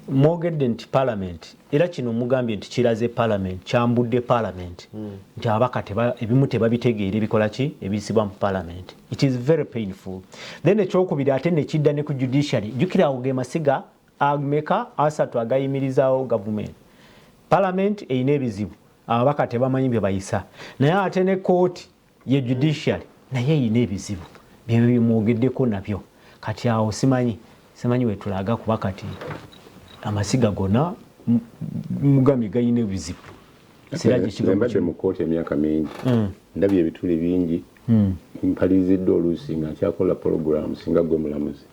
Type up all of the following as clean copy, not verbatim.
Mwogedde nti parliament, era kino mugambye nti kiraze parliament, kyambudde parliament nti ababaka ebimu tebabitegeera, ebikola ki, ebiyisibwa mu parliament. It is very painful. Then ekyokubiri, ate nekidda ne ku judiciary. Jjukira awo ge masiga ameka asatu agayimirizaawo gavumenti. Parliament erina ebizibu, ababaka tebamanyi bye bayisa, naye ate ne kooti ye judiciary naye erina ebizibu byebyo byemwogeddeko nabyo. Kati awo simanyi wetulaga, kuba kati amasiga gonna mugambye gayina ebizibu. Siraje Nze mbadde mu kooti emyaka mingi, ndabye ebituli bingi, mpaliriziddwa oluusi nga nkyakola program singa gwe mulamuzi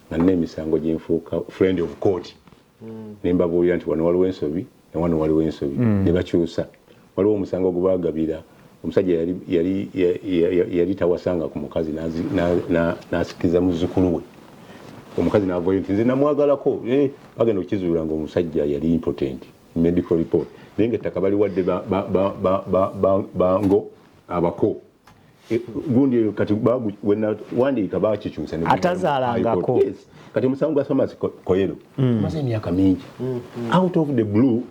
nga nina emisango gyenfuuka friend of court, ne mbabuulira nti wano waliwo ensobi ne wano waliwo ensobi, ne bakyusa. Waliwo omusango gubagabira omusajja yali tawasanga ku mukazi, n'asikiza muzzukulu we. Omukazi n'avayo nti nze namwagalako. Bagenda okukizuula nga omusajja yali impotent, medical report, naye nga ettaka baliwadde bango abako. Gundi eyo kati wandiika bakikyusa ne Atazaalangako. High Court. Yes. Kati omusango gwa Thomas Koyero maze emyaka mingi, out of the blue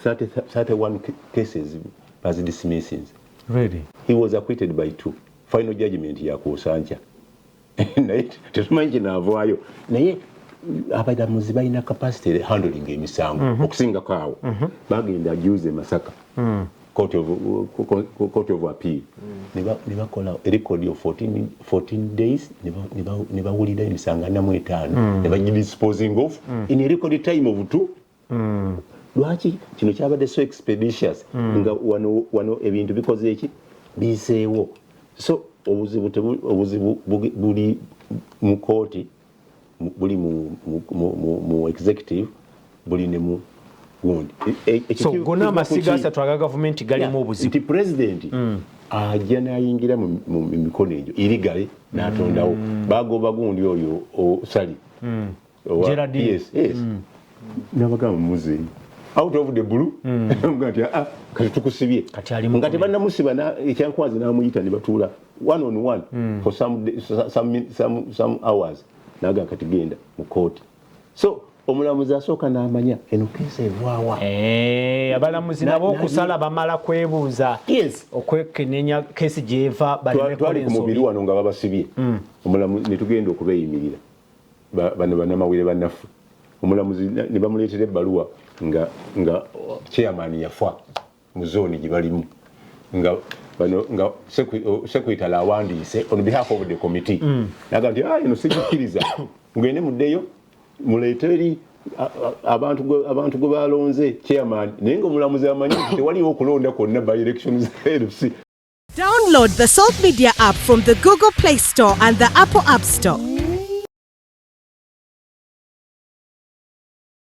30, 31 cases bazidismissinze. Really? He was acquitted by two. Final judgment yakuusa nkya, naye tetumanyi kinaavaayo. Naye abalamuzi balina capacity handling emisango okusingako awo. Bagenda juze Masaka Court of Appeal, ne bakola record of 14 days, ne bawulira emisango 45, ne bagidisposing off in a record time of two. Lwaki kino kyabadde so expeditious nga wano ebintu bikoze eki biyiseewo? So obuzibu obuzibu buli mu kooti, buli mu executive, buli ne mu gundi. So gonna amasiga asatu aga gavumenti galimu obuzibu. Nti president ajja n'ayingira mu mikono egyo irigale n'atondawo, bagoba gundi oyo Sali. Geraldine. Yes. Nabagamba muzeeyi out of the blue nga nti, "Ah, kati tukusibye." Kati ali mu Nga tebannamusiba, ekyankwazi n'amuyita ne batuula one on one for some hours, naga kati genda mu kooti. So omulamuzi asooka n'amanya eno case evaawa. Abalamuzi nabo okusala bamala kwebuuza, okwekenenya case gyeva, baleme Twali kola ku mubiri ensobi. Wano nga babasibye omulamuzi, ne tugenda okubeeyimirira bano bannamawulire bannaffe. Omulamuzi ne bamuleetera ebbaluwa nga chairman yafa mu zooni gye balimu, nga bano nga secretary awandiise on behalf of the committee, naga nti, "Ah, eno sigikkiriza, mugende muddeyo muleete eri abantu gwe balonze chairman." Naye nga omulamuzi amanyi nti tewaliwo okulonda kwonna by elections LC. Download the Salt Media app from the Google Play Store and the Apple App Store.